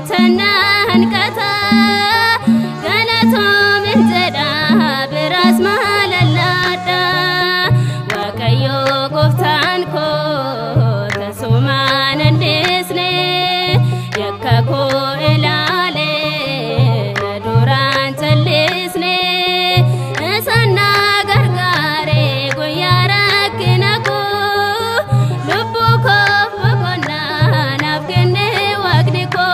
jecha na hanqata galatoomin jedha biraas maalallaadha Waaqayyo gooftaan koo tasumaan hin dhiisne yakka koo ilaalee na duraan callisne isaan na gargaare guyyaa rakkina koo lubbuu koof boqonnaa naaf kenne waaqni koo.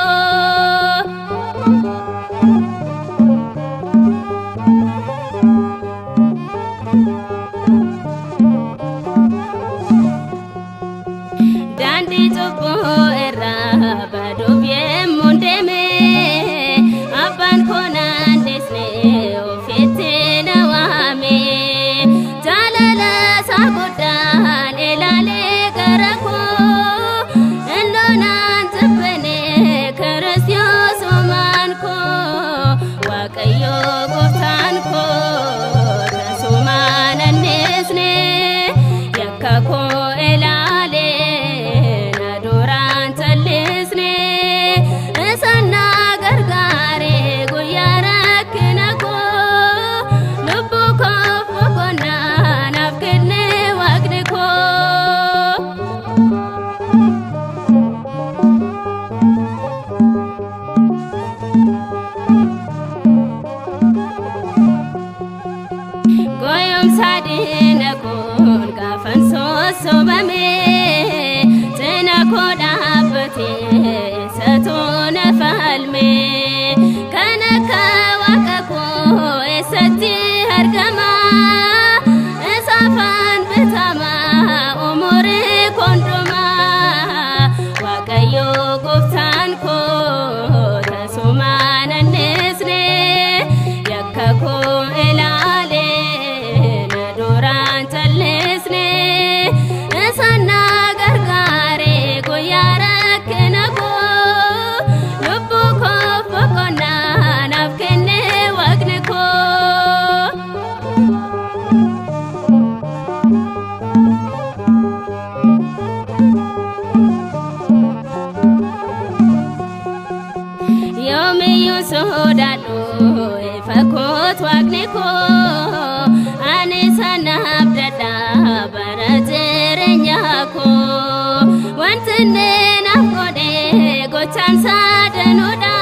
Daandii cubbuu irraa baduuf yemmuun deeme abbaan koo naan dhiisne ofitti na waame jaalala isaa guddaan ilaalee gara koo innoo naan jibbine Kiristoos uumaan koo Waaqayyo gooftaan koo tasumaan hin dhiisne yakka koo ilaalee na duraan callisne isaan na gargaare guyyaa rakkina koo lubbuu koof boqonnaa naaf kenne waaqni koo. Goyoomsa diina kun gaafan sossobame cina koo dhaabbatee isatu na falme kan akka waaqa koo eessatti argama isaafaan bitama umurii koonduma Waaqayyo gooftaan koo tasumaan hin dhiisne yakka koo ilaalee na duraan callisne isaan na gargaare guyyaa rakkina koo lubbuu koof boqonnaa naaf kenne waaqni koo. Yoomiyyuu sodaadhu ifa koot waaqni koo ani sana abdadha bara jireenya koo wanti inni naaf godhe gochaan sadanuudha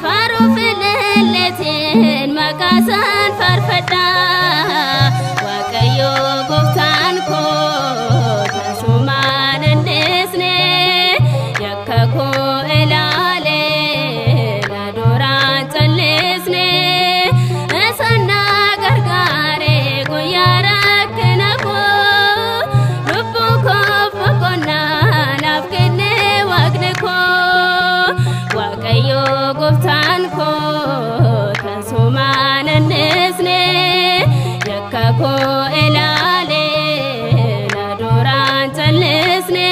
faaruu fililleetiin maqaa isaan faarfadha Waaqayyo gooftaan koo tasumaan hin dhiisne yakka koo ilaalee na duraan callisne isaan na gargaare guyyaa rakkina koo lubbuu koof boqonnaa naaf kenne waaqni koo Waaqayyo gooftaan koo tasumaan hin dhiisne yakka koo ilaalee na duraan callisne.